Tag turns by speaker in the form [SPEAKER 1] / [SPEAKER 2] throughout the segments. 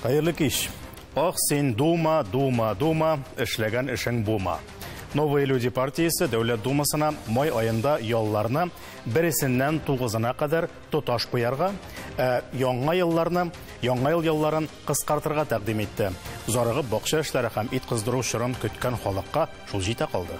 [SPEAKER 1] Хәерле кич. Ах син, Дума, Дума, Дума, эшләгән эшең бума. Новые люди партиясе Дәүләт Думасына май аенда ялларны бересеннән тугызына кадәр тоташ куярга, ә яңа елларны, яңа ел ялларын кыскартырга тәкъдим итте. Зарыгып бакча эшләре һәм ит кыздыру чорын көткән халыкка шул җитә калды.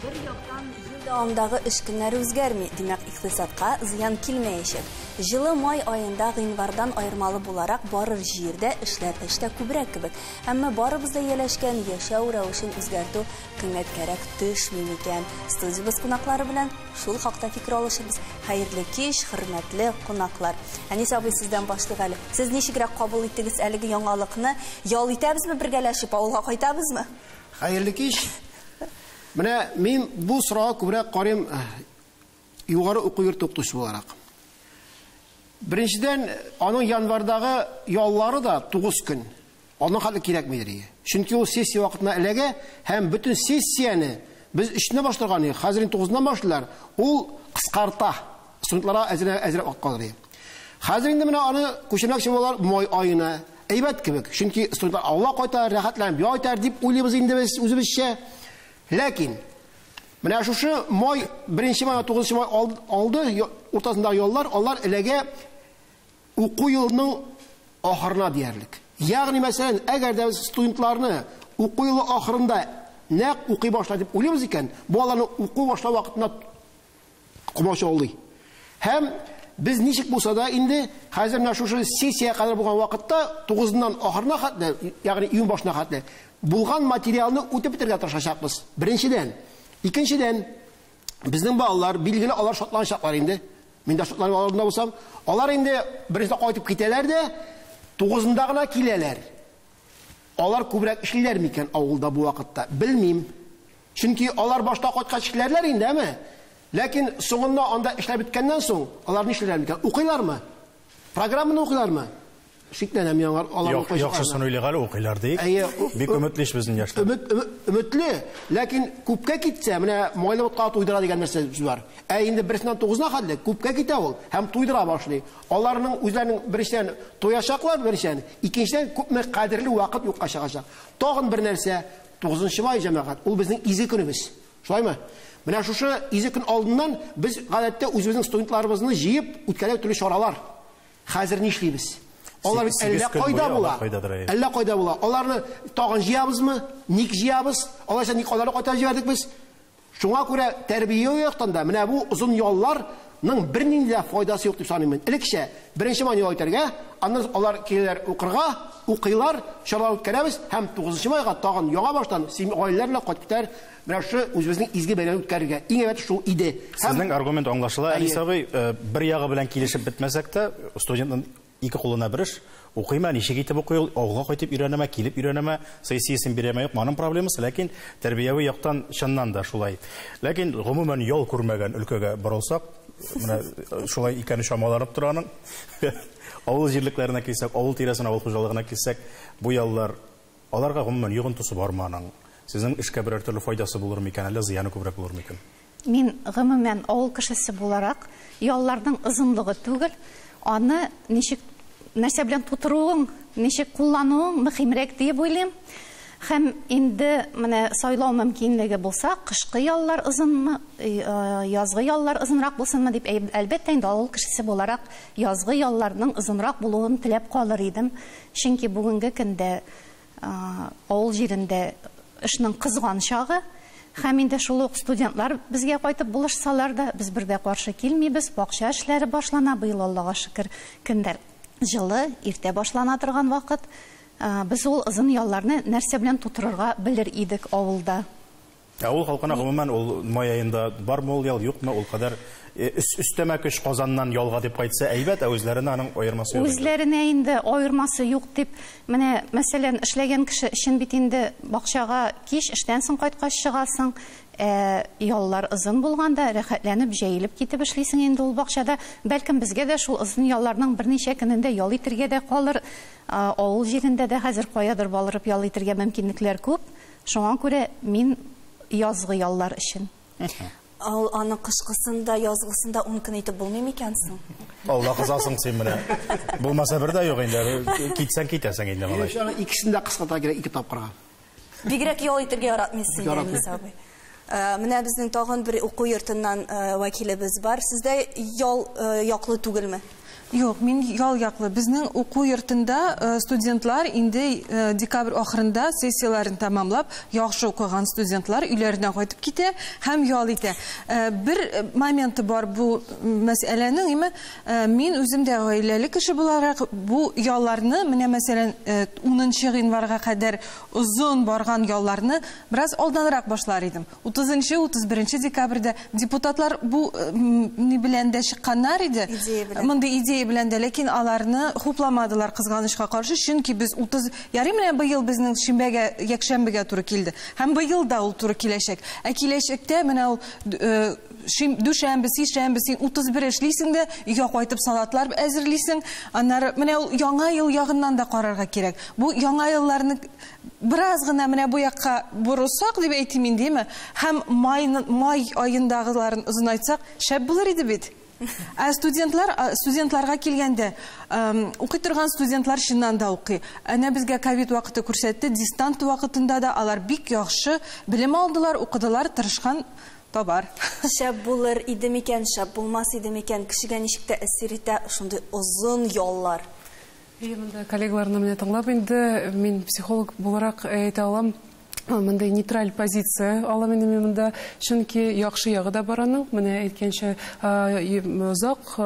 [SPEAKER 2] Бер яктан, ел дәвамындагы эш көннәре үзгәрми, димәк, икътисадка зыян килмәячәк. Җылы май аенда гыйнвардан аермалы буларак барыр җирдә эшләр эш тә күбрәк кебек. Әмма барыбыз да ияләшкән яшәү рәвешен үзгәртү кыйммәткәрәк төшми микән? Студиябез кунаклары белән шул хакта фикер алышырбыз. Хәерле кич, хөрмәтле кунаклар. Әнис абый, сездән башлыйк әле. Сез ничегрәк кабул иттегез әлеге яңалыкны? Ял итәбезме бергәләшеп, авылга кайтабызмы?
[SPEAKER 3] Хәерле кич. Менә мин бу сорауга күбрәк карыйм югары уку йорты укытучысы буларак. Беренчедән, аның январьдагы яллары да 9 көн. Аның хәтле кирәкмидер ие. Чөнки ул сессия вакытына эләгә һәм бөтен сессияне без өченә башларган идек, хәзер инде тугызыннан башлыйлар. Ул кыскарта. Студентларга әзрәк әзрәк вакыт калыр ие. Хәзер инде менә аны күчермәкче булалар май аена. Әйбәт кебек. Чөнки студентлар авылга кайта, рәхәтләнеп ял итәр дип уйлыйбыз инде без үзебезчә. Ләкин менә шушы май, беренче май, тугызынчы май алды, уртасындагы яллар, алар эләгә уку елының ахырына диярлек. Ягъни, мәсәлән, әгәр дә без студентларны уку елы ахырында нәкъ укый башлар дип уйлыйбыз икән, бу аларны уку башлау вакытына комачаулый. Һәм без ничек булса да инде хәзер менә шушы сессия кадәр булган вакытта тугызыннан ахырына хәтле, ягъни июнь башына хәтле булган материалны үтеп бетерергә тырышачакбыз. Беренчедән. Икенчедән, безнең балалар, билгеле, алар шатланачаклар инде. Мин дә шатланып аларында булсам, алар инде беренчедә кайтып китәләр дә, тугызында гына киләләр. Алар күбрәк эшлиләр микән авылда бу вакытта? Белмим. Чөнки алар башта кайткач эшләрләр инде, әме? Ләкин соңында анда эшләп беткәннән соң, алар нишлиләр микән? Укыйлармы? Программаны укыйлармы? Шикләнәм мин аңар, алар укыйчакларына.
[SPEAKER 1] Яхшысын уйлыйк әле, укыйлар диек.
[SPEAKER 3] Әйе,
[SPEAKER 1] Бик өметле ич безнең яшьләр.
[SPEAKER 3] Өмет, өметле, ләкин күпкә китсә, менә майлы ботка туйдыра дигән нәрсә сүз бар. Ә инде берсеннән тугызына хәтле күпкә китә ул һәм туйдыра башлый. Аларның үзләренең беренчедән туячаклар, беренчедән, икенчедән күпме кадерле вакыт юкка чыгачак. Тагын бер нәрсә, 9 май, җәмәгать, ул безнең изге көнебез. Шулаймы? Менә шушы изге көн алдыннан без гадәттә үзебезнең студентларыбызны җыеп үткәрәбез төрле чаралар. Хәзер нишлибез? Алар бит әллә кайда була. Әллә кайда була. Аларны тагын җыябызмы? Ник җыябыз? Алайса ник аларны кайтарып җибәрдек без? Шуңа күрә тәрбия яктан да менә бу озын ялларның бернинди дә файдасы юк дип саныйм мин. Элекчә беренче май ял итәргә, аннан алар киләләр укырга, укыйлар, чаралар үткәрәбез һәм 9 майга тагын яңа баштан гаиләләр белән кайтып китәр. Менә шушы үзебезнең изге бәйрәмне үткәрергә. Иң әйбәте шул иде.
[SPEAKER 1] Сезнең аргумент аңлашыла, Әнис абый. Бер ягы белән килешеп бетмәсәк тә, студентның ике кулына бер эш, укыймы, ничек итеп укый ул, авылга кайтып өйрәнәме, килеп өйрәнәме, сессиясен бирәме, юкмы, аның проблемасы, ләкин тәрбияви яктан чыннан да шулай. Ләкин гомумән ял күрмәгән өлкәгә борылсак, менә шулай икәне чамаланып тора аның. Авыл җирлекләренә килсәк, авыл тирәсенә, авыл хуҗалыгына килсәк, бу яллар аларга гомумән йогынтысы бармы аның? Сезнең эшкә берәр төрле файдасы булыр микән, әллә зыяны күбрәк булыр микән?
[SPEAKER 4] Мин гомумән авыл кешесе буларак, ялларның озынлыгы түгел, аны ничек нәрсә белән тутыруың, ничек куллануың мөһимрәк диеп уйлыйм. Һәм инде менә сайлау мөмкинлеге булса, кышкы яллар озынмы, язгы яллар озынрак булсынмы дип, әлбәттә инде авыл кешесе буларак язгы ялларның озынрак булуын теләп калыр идем. Чөнки бүгенге көндә авыл җирендә эшнең кызган чагы, һәм инде шул ук студентлар безгә кайтып булышсалар да, без бер дә каршы килмибез, бакча эшләре башлана, быел Аллага шөкер, көннәр җылы, иртә башлана торган вакыт. Без ул озын ялларны нәрсә белән тутырырга белер идек авылда.
[SPEAKER 1] Авыл халкына гомумән ул май аенда бармы ул ял, юкмы, ул кадәр өстәмә көч Казаннан ялга дип кайтса әйбәт, ә үзләренә аның аермасы юк.
[SPEAKER 4] Үзләренә инде аермасы юк дип, менә мәсәлән, эшләгән кеше өчен бит инде бакчага кич эштән соң кайткач чыгасың, яллар озын булганда рәхәтләнеп җәелеп китеп эшлисең инде ул бакчада. Бәлкем безгә дә шул озын ялларның берничә көнендә ял итергә дә калыр. Авыл җирендә дә хәзер каядыр барып ял итергә мөмкинлекләр күп. Шуңа күрә мин язгы яллар өчен.
[SPEAKER 2] Аны кышкысында, язгысында 10 көн итеп булмый микән соң?
[SPEAKER 1] Алла кызасың син менә. Булмаса бер дә юк инде. Китсәң китәсең инде малай.
[SPEAKER 3] Икесен дә кыскарта кирәк 2 тапкырга.
[SPEAKER 2] Бигрәк ял итәргә яратмыйсың, Әнис абый. Менә безнең тагын бер уку йортыннан вәкилебез бар. Сездә ял яклы түгелме?
[SPEAKER 5] Юк, мин ял яклы. Безнең уку йортында студентлар инде декабрь ахырында сессияләрен тәмамлап, яхшы укыган студентлар өйләренә кайтып китә һәм ял итә. Бер моменты бар бу мәсьәләнең, име, мин үзем дә гаиләле кеше буларак бу ялларны, менә мәсәлән, 10 гыйнварга кадәр озын барган ялларны бераз алданрак башлар идем. 30-31 декабрьдә депутатлар бу ни белән дә чыкканнар иде. Мондый идея белән дә, ләкин аларны хупламадылар кызганычка каршы, чөнки без 30 ярый менә быел безнең шимбәгә, якшәмбегә туры килде. Һәм быел да ул туры киләчәк. Ә киләчәктә менә ул дүшәмбе, сишәмбе син 31 эшлисең дә, өйгә кайтып салатлар әзерлисең. Аннары менә ул яңа ел ягыннан да карарга кирәк. Бу яңа елларны бераз гына менә бу якка борылсак дип әйтим инде, димме? Һәм май аендагыларын озынайтсак, шәп булыр иде бит. Ә студентларга килгәндә, укый торган студентлар чыннан да укый. Әнә безгә ковид вакыты күрсәтте, дистант вакытында да алар бик яхшы белем алдылар, укыдылар, тырышкан табар.
[SPEAKER 2] Шәп булыр иде микән, шәп булмас иде микән, кешегә ничек тәэсир итә шундый озын яллар?
[SPEAKER 6] Монда коллегаларны менә тыңлап инде, мин психолог буларак әйтә алам, мондай нейтраль позиция алам инде мин монда, чөнки яхшы ягы да бар аның. Менә әйткәнчә, озак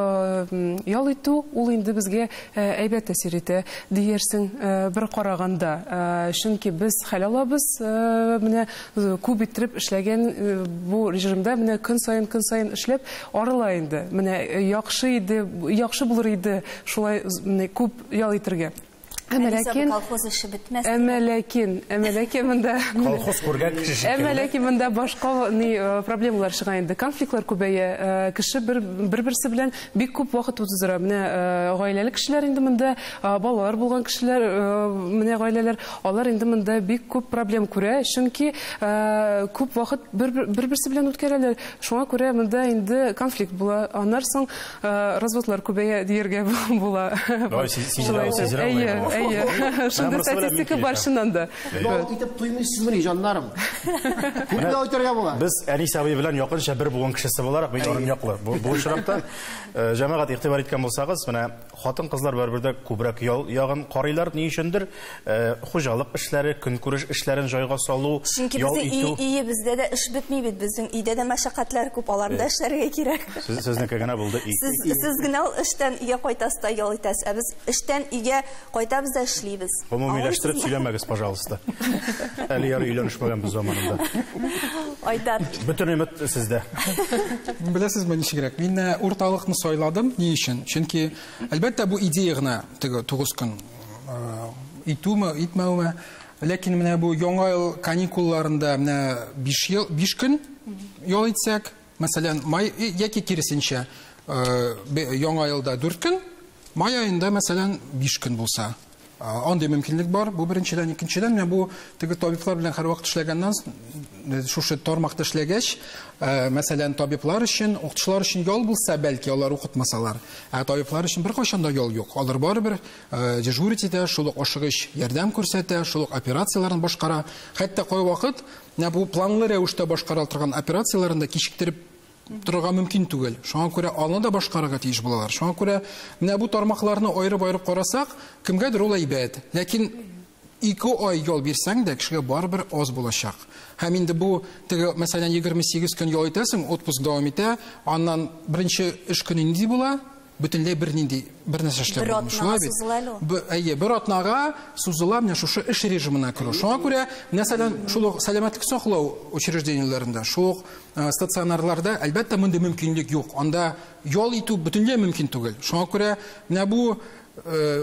[SPEAKER 6] ял итү ул инде безгә әйбәт тәэсир итә диярсең бер караганда. Чөнки без хәл алабыз, менә күп иттереп эшләгән бу режимда менә көн саен эшләп арыла инде. Менә яхшы иде, яхшы булыр иде шулай күп ял итәргә.
[SPEAKER 2] Колхоз эше бетмәс.
[SPEAKER 6] Әмма ләкин монда
[SPEAKER 1] колхоз күргән кеше шикелле.
[SPEAKER 6] Әмма ләкин монда башка ни проблемалар чыга инде. Конфликтлар күбәя. Кеше бер-берсе белән бик күп вакыт уздыра. Менә гаиләле кешеләр инде монда, балалар булган кешеләр, менә гаиләләр, алар инде монда бик күп проблем күрә, чөнки күп вакыт бер-берсе белән үткәрәләр. Шуңа күрә монда инде конфликт була. Аннан соң разводлар күбәя дияргә була. Әйе, шундый статистика бар чыннан да.
[SPEAKER 3] Ял итеп туймыйсызмыни, җаннарым? Күп ял итәргә була.
[SPEAKER 1] Без Әнис абый белән якынча бер буын кешесе буларак, мин аның яклы. Бу очракта җәмәгать игътибар иткән булсагыз, менә хатын-кызлар барыбер дә күбрәк ял ягын карыйлар. Ни өчендер хуҗалык эшләре, көнкүреш эшләрен җайга салу, ял итү.
[SPEAKER 2] Чөнки бездә дә эш бетми бит, безнең өйдә дә мәшәкатьләр күп, аларны да эшләргә кирәк.
[SPEAKER 1] Сезнеке генә булды.
[SPEAKER 2] Сез генә эштән өйгә кайтасыз да ял итәсез, ә без эштән өйгә кайтабыз да эшлибез.
[SPEAKER 1] Гомумиләштереп сөйләмәгез, пожалуйста. Әле ярый өйләнешмәгән без заманында.
[SPEAKER 2] Айдар.
[SPEAKER 1] Бөтен өмет сездә.
[SPEAKER 7] Беләсезме ничегрәк? Мин урталыкны сайладым. Ни өчен? Чөнки, әлбәттә, бу идея гына теге 9 көн итүме, итмәүме. Ләкин менә бу яңа ел каникулларында менә 5 көн ял итсәк, мәсәлән, май яки киресенчә, яңа елда 4 көн, май аенда, мәсәлән, 5 көн булса. Андый мөмкинлек бар. Бу беренчедән, икенчедән, менә бу теге табиблар белән һәрвакыт эшләгәннән, шушы тармакта эшләгәч, мәсәлән, табиблар өчен, укытучылар өчен ял булса, бәлки алар укытмасалар. Ә табиблар өчен беркайчан да ял юк. Алар барыбер дежурить итә, шул ук ашыгыч ярдәм күрсәтә, шул ук операцияләрен башкара. Хәтта кайвакыт менә бу планлы рәвештә башкара торган операцияләрен дә кичектереп торырга мөмкин түгел. Шуңа күрә аны да башкарырга тиеш булалар. Шуңа күрә менә бу тармакларны аерып-аерып карасак, кемгәдер ул әйбәт. Ләкин 2 ай ял бирсәң дә кешегә барыбер аз булачак. Һәм инде бу теге, мәсәлән, 28 көн ял итәсең, отпуск дәвам итә, аннан беренче эш көне нинди була? Бөтенләй бернинди бер нәрсә эшләп булмый. Шулай бит. Әйе, бер атнага сузыла менә шушы эш режимына керү. Шуңа күрә, мәсәлән, шул ук сәламәтлек саклау учреждениеләрендә, шул ук стационарларда, әлбәттә, мондый мөмкинлек юк. Анда ял итү бөтенләй мөмкин түгел. Шуңа күрә менә бу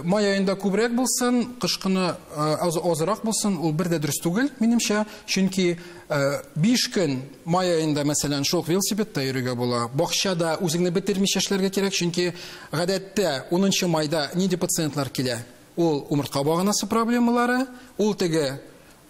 [SPEAKER 7] май аенда күбрәк булсын, кыш көне азрак булсын, ул бер дә дөрес түгел, минемчә. Чөнки 5 көн май аенда, мәсәлән, шул велосипедта йөрергә була. Бакчада үзеңне бетермичә эшләргә кирәк, чөнки гадәттә 10 майда нинди пациентлар килә? Ул умыртка баганасы проблемалары, ул теге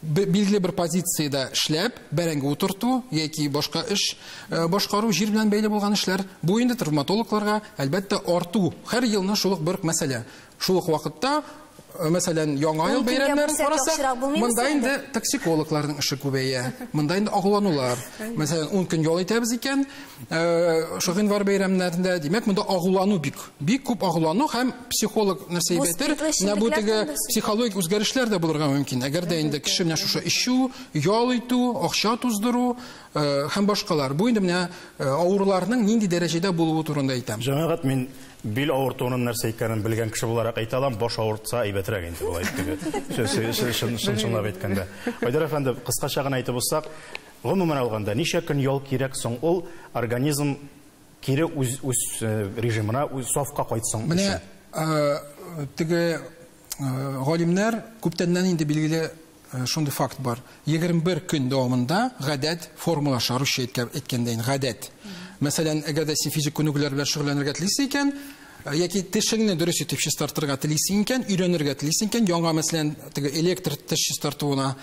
[SPEAKER 7] Билгеле бер позициядә эшләп, бәрәңге утырту яки башка эш башкару, җир белән бәйле булган эшләр, бу инде травматологларга әлбәттә арту. Һәр елны шул ук бер мәсьәлә. Шул ук вакытта, мәсәлән, Яңа ел бәйрәмнәрен карасак, монда инде токсикологларның эше күбәя, монда инде агуланулар. Мәсәлән, 10 көн ял итәбез икән, шул гыйнвар бәйрәмнәрендә, димәк, монда агулану бик, бик күп агулану һәм психолог нәрсә әйтер, менә бу теге психологик үзгәрешләр дә булырга мөмкин. Әгәр дә инде кеше менә шушы эчү, ял итү, акча туздыру һәм башкалар. Бу инде менә авыруларның нинди дәрәҗәдә булуы турында әйтәм.
[SPEAKER 1] Җәмәгать, мин бил авыртуының нәрсә икәнен белгән кеше буларак әйтә алам, баш авыртса әйбәтрәк инде болай теге. Чын-чынлап әйткәндә. Айдар әфәнде, кыскача гына әйтеп узсак, гомумән алганда, ничә көн ял кирәк соң ул организм кире үз режимына, үз сафка кайтсын
[SPEAKER 7] өчен? Менә теге галимнәр күптәннән инде билгеле шундый факт бар. 21 көн дәвамында гадәт формалаша, русча әйткәндә инде гадәт. Мәсәлән, әгәр дә син физик күнегүләр белән шөгыльләнергә телисең икән, яки тешеңне дөрес итеп чистартырга телисең икән, өйрәнергә телисең икән, яңа, мәсәлән, теге электр теш чистартуына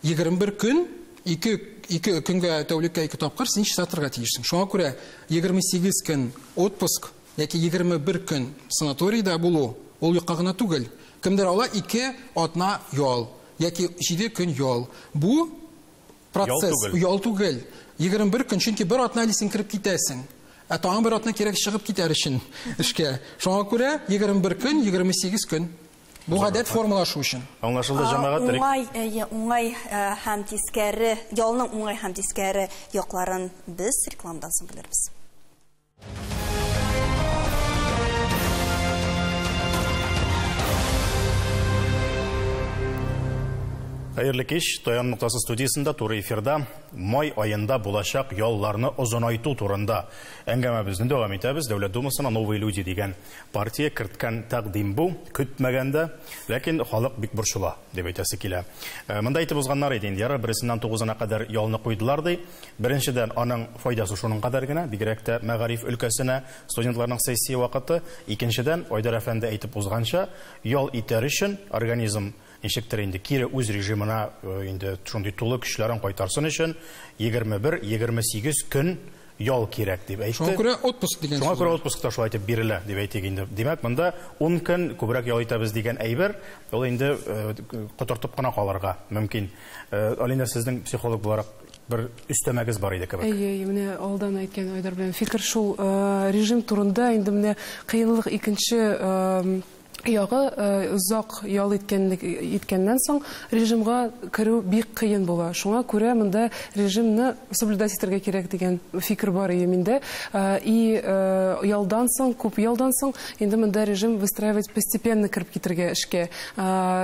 [SPEAKER 7] 21 көн, 2 көнгә, тәүлеккә 2 тапкыр син чистартырга тиешсең. Шуңа күрә 28 көн отпуск яки 21 көн санаторийда булу ул юкка гына түгел. Кемдер ала 2 атна ял яки 7 көн ял. Бу процесс ял түгел. 21 көн, чөнки бер атна әле син кереп китәсең. Ә тагын бер атна кирәк чыгып китәр өчен эшкә. Шуңа күрә 21 көн, 28 көн. Бу гадәт формалашу өчен.
[SPEAKER 1] Аңлашылды, җәмәгать.
[SPEAKER 2] Уңай һәм тискәре, ялның уңай һәм тискәре якларын без рекламадан соң белербез.
[SPEAKER 1] Хәерле кич, Таян ноктасы студиясендә туры эфирда май аенда булачак ялларны озынайту турында әңгәмәбезне дәвам итәбез. Дәүләт Думасына Новые люди дигән партия керткән тәкъдим бу, көтмәгәндә, ләкин халык бик борчыла дип әйтәсе килә. Монда әйтеп узганнар иде инде, ярар, берсеннән 9-на кадәр ялны куйдылар ди. Беренчедән, аның файдасы шуның кадәр генә, бигрәк тә мәгариф өлкәсенә студентларның сессия вакыты. Икенчедән, Айдар әфәнде әйтеп узганча, ял итәр өчен организм ничектер инде кире үз режимына инде шундый тулы көчләрен кайтарсын өчен 21-28 көн ял кирәк дип әйтте.
[SPEAKER 7] Шуңа күрә отпуск дигән сүз.
[SPEAKER 1] Шуңа күрә отпуск та шулай итеп бирелә дип әйтик инде. Димәк, монда 10 көн күбрәк ял итәбез дигән әйбер, ул инде котыртып кына калырга мөмкин. Алина, сезнең психолог буларак бер өстәмәгез бар иде кебек.
[SPEAKER 6] Әйе, менә алдан әйткән Айдар белән фикер шул режим турында инде менә кыенлык икенче ягы озак ял иткәннән соң режимга керү бик кыен була. Шуңа күрә монда режимны соблюдать итәргә кирәк дигән фикер бар иде миндә. И ялдан соң, күп ялдан соң инде монда режим выстраивать постепенно кереп китергә эшкә.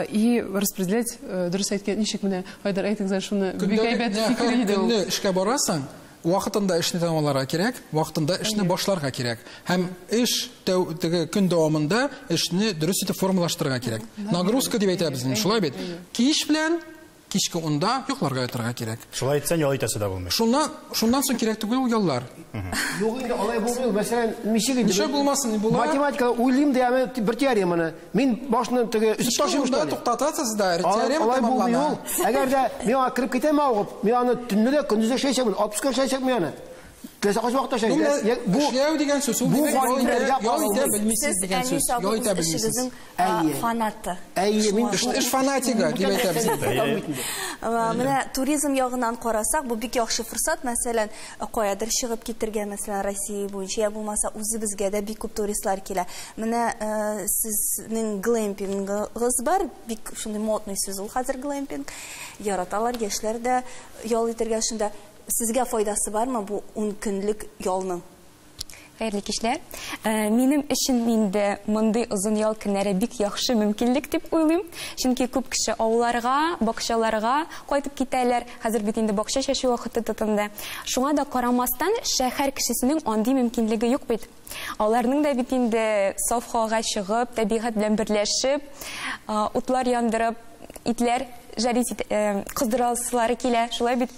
[SPEAKER 6] И распределять, дөрес әйткән, ничек менә Айдар әйтегез әле шуны, бик әйбәт фикер иде ул.
[SPEAKER 7] Көнне эшкә барасың, вакытында эшне тәмамларга кирәк, вакытында эшне башларга кирәк. Һәм эш теге көн дәвамында эшне дөрес итеп формалаштырырга кирәк. Нагрузка дип әйтәбез инде, шулай бит. Кич белән кичке 10-да йокларга ятарга кирәк.
[SPEAKER 1] Шулай итсәң, ял итәсе дә булмый.
[SPEAKER 7] Шуннан соң кирәк түгел ул яллар.
[SPEAKER 3] Юк инде алай булмый. Мәсәлән, ничек инде?
[SPEAKER 7] Ничек булмасын, була.
[SPEAKER 3] Математика уйлыйм да, бер теореманы. Мин башыннан теге өсеп ташыйм
[SPEAKER 7] что. Туктатасыз да, теорема тәмамлана.
[SPEAKER 3] Әгәр дә миңа кереп китәм агып, мин аны төнне дә, көндез дә эшләячәкмен, отпуска эшләячәкмен аны. Теләсә кайсы вакытта эшләячәк.
[SPEAKER 7] Бу эшләү дигән сүз, ул димәк ял итә белмисез дигән сүз. Ял итә белмисез.
[SPEAKER 2] Фанаты.
[SPEAKER 3] Әйе, мин
[SPEAKER 7] эш фанатигы дип әйтәбез.
[SPEAKER 2] Менә туризм ягыннан карасак, бу бик яхшы форсат, мәсәлән, каядыр чыгып китергә, мәсәлән, Россия буенча, я булмаса үзебезгә дә бик күп туристлар килә. Менә сезнең глэмпингыгыз бар, бик шундый модный сүз ул хәзер глэмпинг. Яраталар яшьләр дә ял итәргә шунда. Сезгә файдасы бармы бу 10 көнлек ялның?
[SPEAKER 8] Хәерле кичләр. Минем өчен инде мондый озын ял көннәре бик яхшы мөмкинлек дип уйлыйм. Чөнки күп кеше авылларга, бакчаларга кайтып китәләр. Хәзер бит инде бакча чәчү вакыты тотынды. Шуңа да карамастан, шәһәр кешесенең андый мөмкинлеге юк бит. Аларның да бит инде саф һавага чыгып, табигать белән берләшеп, утлар яндырып, итләр жарить кыздырасылары килә. Шулай бит.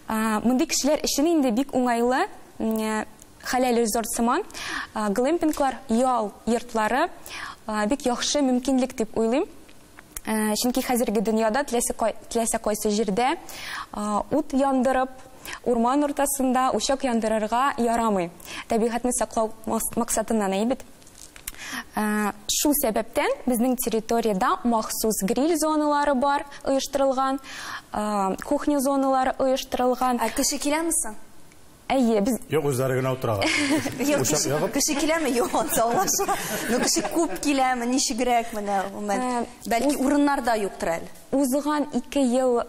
[SPEAKER 8] Мондый кешеләр өчен инде бик уңайлы хәләл резорт сыман глэмпинглар, ял йортлары бик яхшы мөмкинлек дип уйлыйм. Чөнки хәзерге дөньяда теләсә кайсы җирдә ут яндырып, урман уртасында учак яндырырга ярамый. Табигатьне саклау максатыннан әйбит. Шул сәбәптән безнең территориядә махсус гриль зоналары бар, оештырылган, кухня зоналары оештырылган.
[SPEAKER 2] Ә кеше киләме соң?
[SPEAKER 8] Әйе, без
[SPEAKER 1] Юк, үзләре генә утыралар.
[SPEAKER 2] Юк, кеше киләме? Юк, ансы аңлашыла. Но кеше күп киләме, ничегрәк менә, гомумән? Бәлки урыннар да юктыр әле.
[SPEAKER 8] Узган 2 ел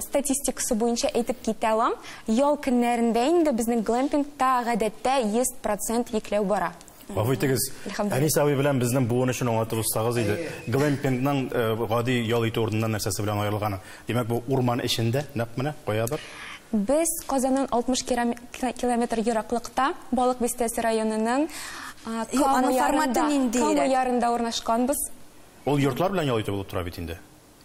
[SPEAKER 8] статистикасы буенча әйтеп китә алам, ял көннәрендә инде безнең глэмпингта гадәттә 100% йөкләү бара.
[SPEAKER 1] Гафу итегез, Әнис абый белән безнең буын өчен аңлатып узсагыз иде. Глэмпингның гади ял итү урыныннан нәрсәсе белән аерылганы? Димәк, бу урман эчендә, нәкъ менә каядыр?
[SPEAKER 8] Без Казаннан 60 километр ераклыкта, Балык Бистәсе районының Кама ярында урнашканбыз.
[SPEAKER 1] Ул йортлар белән ял итү булып тора бит инде.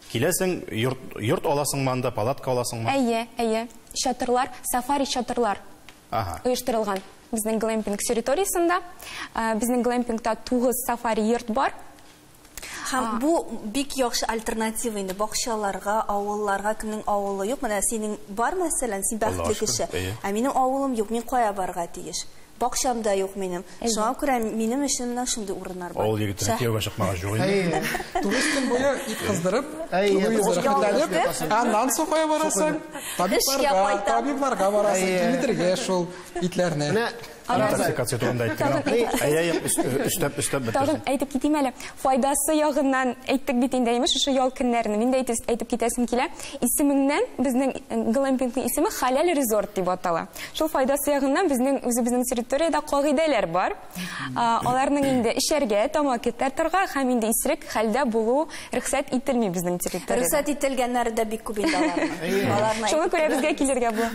[SPEAKER 1] Киләсең, йорт аласыңмы анда, палатка аласыңмы?
[SPEAKER 8] Әйе, әйе. Чатырлар, сафари чатырлар оештырылган безнең глэмпинг территориясендә. Безнең глэмпингта 9 сафари йорт бар.
[SPEAKER 2] Һәм бу бик яхшы альтернатива инде бакчаларга, авылларга, кемнең авылы юк. Менә синең бар мәсәлән, син бәхетле кеше. Ә минем авылым юк, мин кая барырга тиеш? Бакчам да юк минем. Шуңа күрә минем өчен менә шундый урыннар бар.
[SPEAKER 1] Авыл егетенә кияүгә чыкмагач юк инде.
[SPEAKER 7] 9 көн буе ит кыздырып, аннан соң кая барасың? Табибларга барасың, киметергә шул итләрне.
[SPEAKER 1] Интоксикация турында әйттек. Әй, өстәп, өстәп бетердем.
[SPEAKER 8] Тагын әйтеп китим әле. Файдасы ягыннан әйттек бит инде, имеш, шушы ял көннәрен. Мин дә әйтеп китәсем килә. Исемеңнән безнең глэмпингның исеме Халәл резорт дип атала. Шул файдасы ягыннан безнең үзебезнең территориядә кагыйдәләр бар. Аларның инде эчәргә, тамаки тартырга һәм инде исерек хәлдә булу рөхсәт ителми безнең территориядә.
[SPEAKER 2] Рөхсәт ителгәннәре дә бик күп инде аларның.
[SPEAKER 8] Шуңа күрә безгә килергә була.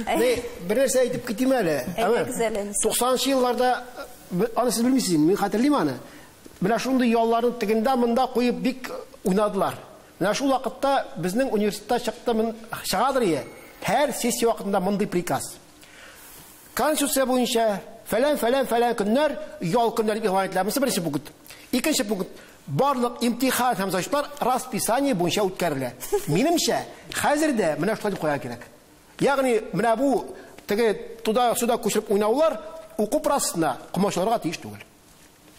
[SPEAKER 3] Бер нәрсә әйтеп китим әле.
[SPEAKER 2] Әйтегез әле.
[SPEAKER 3] 90 елларда, аны сез белмисез, мин хәтерлим аны. Менә шундый ялларны тегендә монда куеп бик уйнадылар. Менә шул вакытта безнең университетта чыкты, чыгадыр ие. Һәр сессия вакытында мондый приказ. Конституция буенча фәлән, фәлән, фәлән көннәр ял көннәре дип игълан ителә. Монысы беренче пункт. Икенче пункт. Барлык имтихан һәм зачетлар расписание буенча үткәрелә. Минемчә, хәзер дә менә шулай дип куярга кирәк. Ягъни менә бу теге туда-сюда күчереп уйнаулар уку процессына комачауларга тиеш түгел.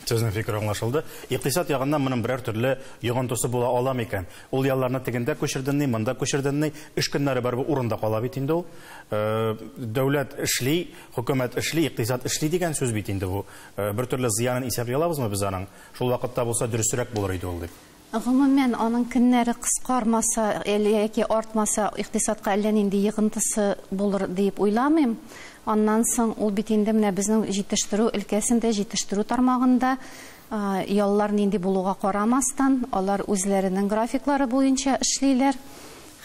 [SPEAKER 1] Сезнең фикер аңлашылды. Икътисад ягыннан моның берәр төрле йогынтысы була ала микән? Ул ялларны тегендә күчерден ни, монда күчерден ни, эш көннәре барыбер урында кала бит инде ул. Дәүләт эшли, хөкүмәт эшли, икътисад эшли дигән сүз бит инде бу. Бер төрле зыянын исәпли алабызмы без аның? Шул вакытта булса дөресрәк булыр иде ул дип.
[SPEAKER 4] Гомумән, аның көннәре кыскармаса, яки артмаса, икътисадка әллә нинди йогынтысы булыр дип уйламыйм. Аннан соң ул бит инде менә безнең җитештерү өлкәсендә, җитештерү тармагында яллар нинди булуга карамастан, алар үзләренең графиклары буенча эшлиләр.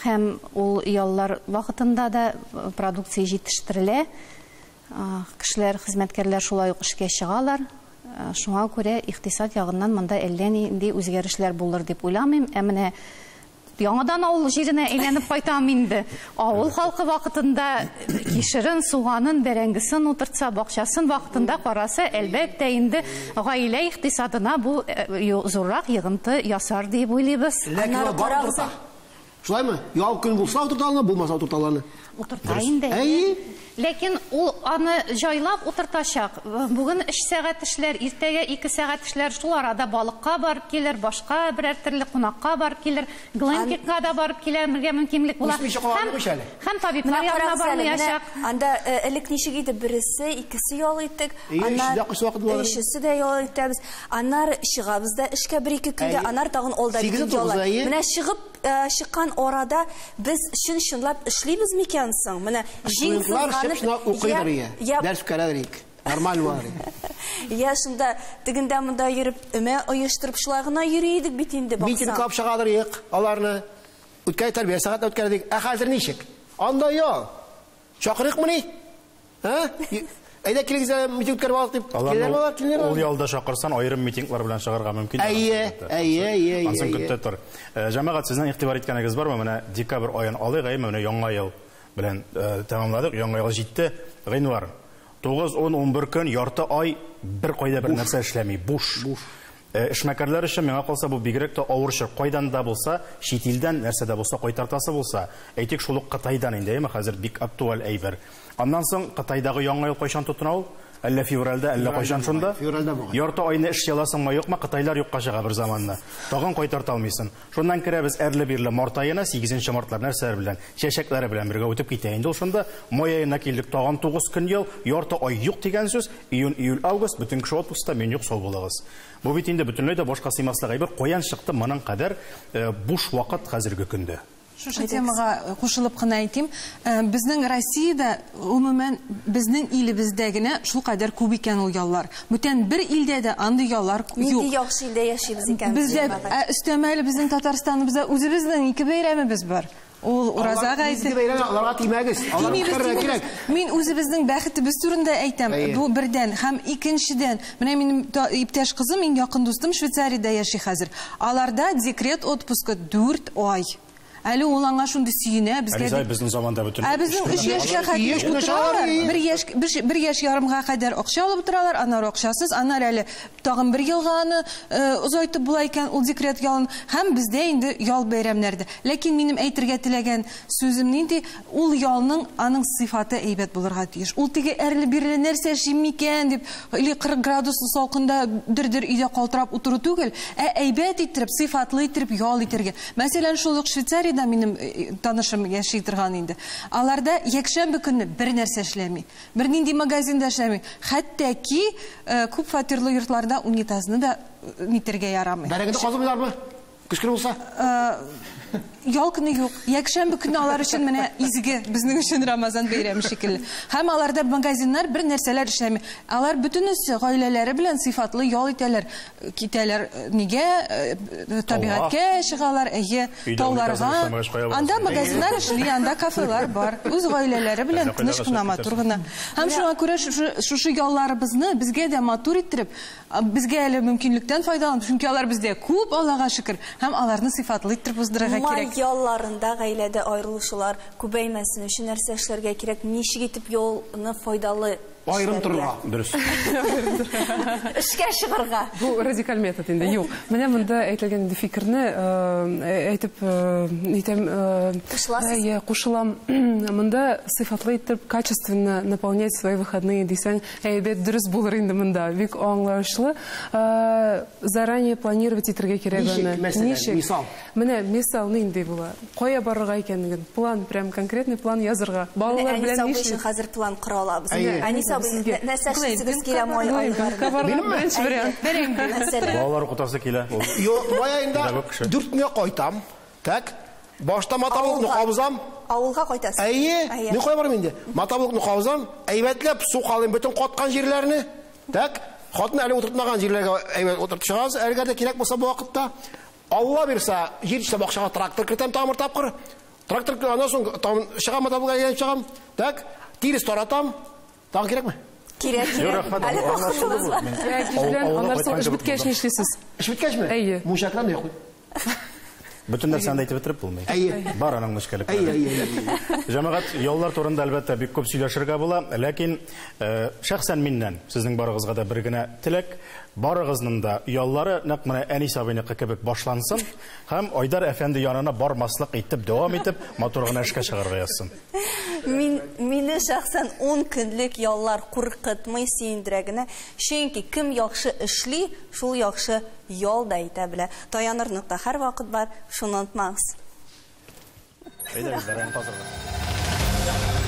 [SPEAKER 4] Һәм ул яллар вакытында да продукция җитештерелә. Кешеләр, хезмәткәрләр шулай ук эшкә чыгалар. Шуңа күрә икътисад ягыннан монда әллә нинди үзгәрешләр булыр дип уйламыйм. Ә менә яңадан авыл җиренә әйләнеп кайтам инде. Авыл халкы вакытында кишерен, суганын, бәрәңгесен утыртса, бакчасын вакытында караса, әлбәттә инде гаилә икътисадына бу зуррак йогынты ясар дип уйлыйбыз.
[SPEAKER 3] Ләкин ул барыбер утырта. Шулаймы? Ял көн булса утырта аны, булмаса утырта аны.
[SPEAKER 4] Утырта инде.
[SPEAKER 3] Әйе.
[SPEAKER 4] Ләкин ул аны җайлап утыртачак. Бүген 3 сәгать эшләр, иртәгә 2 сәгать эшләр, шул арада балыкка барып килер, башка берәр төрле кунакка барып килер, глэмпингка да барып килергә мөмкинлек була.
[SPEAKER 3] Үсмичә кала алмыйча әле.
[SPEAKER 4] Һәм табиблар янына бармаячак.
[SPEAKER 2] Анда элек ничек иде, бересе, икесе ял иттек,
[SPEAKER 3] аннары
[SPEAKER 2] өчесе дә ял итәбез. Аннары чыгабыз да эшкә бер-ике көнгә, аннары тагын алда бит яллар. Менә чыгып чыккан арада без чын-чынлап эшлибез микән соң? Менә җиң
[SPEAKER 3] сызганып укыйдыр ие. Дәрес үткәрәдер ик. Нормаль булыр.
[SPEAKER 2] Я шунда тегендә монда йөреп, өмә оештырып шулай гына йөри идек бит инде баксаң.
[SPEAKER 3] Митинг кылып чыгадыр ик, аларны. Үткән тәрбия сәгатьләр үткәрдек. Ә хәзер ничек? Анда ял. Чакырыйкмыни? Һа? Әйдә килегез әле, митинг үткәреп алыйк дип. Киләләр алар, киләләр
[SPEAKER 1] Ул ялда чакырсан, аерым митинглар белән чыгарга мөмкин.
[SPEAKER 3] Әйе, әйе, әйе,
[SPEAKER 1] Ансын көтә тор. Җәмәгать, сезнең игътибар иткәнегез бармы? Менә декабрь аен алыйк, әйме, менә яңа ел белән тәмамладык. Яңа ел җитте. Гыйнвар. 9, 10, 11 көн, ярты ай бер кайда бер нәрсә эшләми. Буш.
[SPEAKER 3] Буш.
[SPEAKER 1] Эшмәкәрләр өчен миңа калса бу бигрәк тә авыр чор. Кайдан да булса, чит илдән нәрсә дә булса кайтартасы булса, әйтик, шул ук Кытайдан инде, әйме, хәзер бик актуаль әйбер. Аннан соң Кытайдагы яңа ел кайчан тотына ул? Әллә февральдә, әллә кайчан шунда?
[SPEAKER 3] Февральдә бугай.
[SPEAKER 1] Ярты айны эш яласыңмы, юкмы, Кытайлар юкка чыга бер заманны. Тагын кайтарта алмыйсың. Шуннан керәбез әрле-бирле март аена, 8 мартлар нәрсәләр белән, чәчәкләре белән бергә үтеп китә инде ул шунда. Май аена килдек, тагын 9 көн ел, ярты ай юк дигән сүз. Июнь, июль, август, бөтен кеше отпускта, мин юк, сау булыгыз. Бу бит инде бөтенләй дә башка сыймаслык әйбер. Каян чыкты моның кадәр буш вакыт хәзерге көндә?
[SPEAKER 5] Шушы темага кушылып кына әйтим, безнең Россиядә, гомумән, безнең илебездә генә шул кадәр күп икән ул яллар. Бүтән бер илдә дә андый яллар юк.
[SPEAKER 2] Нинди яхшы илдә яшибез икән без,
[SPEAKER 5] Бездә, өстәмә әле безнең Татарстаныбызда үзебезнең ике бәйрәмебез бар. Ул Ураза гаете.
[SPEAKER 3] Аларга тимәгез. Аларга кирәк.
[SPEAKER 5] Мин үзебезнең бәхетебез турында әйтәм. Бу бердән һәм икенчедән. Менә минем иптәш кызым, иң якын дустым Швейцариядә яши хәзер. Аларда декрет отпускы 4 ай. Әле ул аңа шундый сөенә, безгә
[SPEAKER 1] Әле безнең заманда бөтен.
[SPEAKER 5] Ә безнең 3 яшькә хәтле утыралар, 1 яшь ярымга кадәр акча алып утыралар, аннары акчасыз, аннары әле тагын 1 елга аны озайтып була икән ул декрет ялын, һәм бездә инде ял бәйрәмнәрдә. Ләкин минем әйтергә теләгән сүзем нинди, ул ялның аның сыйфаты әйбәт булырга тиеш. Ул теге әрле-бирле нәрсә эшлим микән дип, или 40 градуслы салкында дер-дер өйдә калтырап утыру түгел, ә әйбәт иттереп, сыйфатлы иттереп ял итәргә. Мәсәлән, шул ук Швейцариядә минем танышым яши торган инде. Аларда якшәмбе көнне бер нәрсә эшләми. Бер нинди магазинда эшләми. Хәтта ки күп фатирлы йортларда унитазны да нитергә ярамый.
[SPEAKER 3] Бәрәңгене казымыйлармы? Кечкенә булса?
[SPEAKER 5] Ял көне юк. Якшәмбе көне алар өчен менә изге, безнең өчен Рамазан бәйрәме шикелле. Һәм аларда магазиннар бер нәрсәләр эшләми. Алар бөтенесе гаиләләре белән сыйфатлы ял итәләр. Китәләр нигә? Табигатькә чыгалар, әйе, тауларга. Анда магазиннар эшли, анда кафелар бар. Үз гаиләләре белән тыныч кына, матур гына. Һәм шуңа күрә шушы ялларыбызны безгә дә матур иттереп, безгә әле мөмкинлектән файдаланып, чөнки алар бездә күп, Аллага шөкер, һәм аларны сыйфатлы иттереп уздырырга кирәк.
[SPEAKER 2] Май ялларында гаиләдә аерылышулар күбәймәсен өчен нәрсә эшләргә кирәк? Ничек итеп ялны файдалы
[SPEAKER 3] Айрым торырга.
[SPEAKER 1] Дөрес.
[SPEAKER 2] Эшкә чыгарга.
[SPEAKER 6] Бу радикаль метод инде. Юк. Менә монда әйтелгән инде фикерне әйтеп әйтәм,
[SPEAKER 2] Кушыласыз?
[SPEAKER 6] Кушылам. Монда сыйфатлы итеп, качественно наполнять свои выходные дисәң, әйбәт дөрес булыр инде монда. Бик аңлаешлы. Заранее планировать итәргә кирәк аны.
[SPEAKER 3] Ничек? Мисал.
[SPEAKER 6] Менә мисал нинди була? Кая барырга икәнлеген, план, прям конкретный план язырга. Балалар белән
[SPEAKER 2] нишләп? Хәзер план кора алабыз. Әнис абый, нәрсә эшлисегез килә май айларында?
[SPEAKER 6] Беренче вариант.
[SPEAKER 1] Балалар укытасы килә.
[SPEAKER 3] Юк, май аенда 4 көнгә кайтам. Так, башта мотоблокны кабызам.
[SPEAKER 2] Авылга кайтасыз?
[SPEAKER 3] Әйе, мин кая барам инде? Мотоблокны кабызам, әйбәтләп су калыйм бөтен каткан җирләрне. Так, хатын әле утыртмаган җирләргә әйбәт утыртып чыгабыз. Әгәр дә кирәк булса бу вакытта. Алла бирсә, җир эчтә бакчага трактор кертәм тагын бер тапкыр. Трактор аннан соң тагын чыгам, мотоблокка әйләнеп чыгам. Так, тирес таратам. Тагын кирәкме?
[SPEAKER 2] Кирәк, кирәк. Әле вакытыбыз бар.
[SPEAKER 6] Аннан соң эш беткәч нишлисез?
[SPEAKER 3] Эш беткәчме?
[SPEAKER 6] Әйе.
[SPEAKER 3] Мунча керәм дә йоклыйм.
[SPEAKER 1] Бөтен нәрсәне әйтеп бетереп булмый.
[SPEAKER 3] Әйе.
[SPEAKER 1] Бар аның нечкәлекләре.
[SPEAKER 3] Әйе, әйе, әйе.
[SPEAKER 1] Җәмәгать, яллар турында әлбәттә бик күп сөйләшергә була, ләкин шәхсән миннән сезнең барыгызга да бер генә теләк, барыгызның да яллары нәкъ менә Әнис абыйныкы кебек башлансын һәм Айдар әфәнде янына бармаслык итеп дәвам итеп матур гына эшкә чыгарга язсын.
[SPEAKER 2] Мине шәхсән 10 көнлек яллар куркытмый, сөендерә генә, чөнки кем яхшы эшли, шул яхшы ял да итә белә. Таяныр нокта һәр вакыт бар, шуны онытмагыз.
[SPEAKER 1] Әйдәгез, бәрәңге тазарга.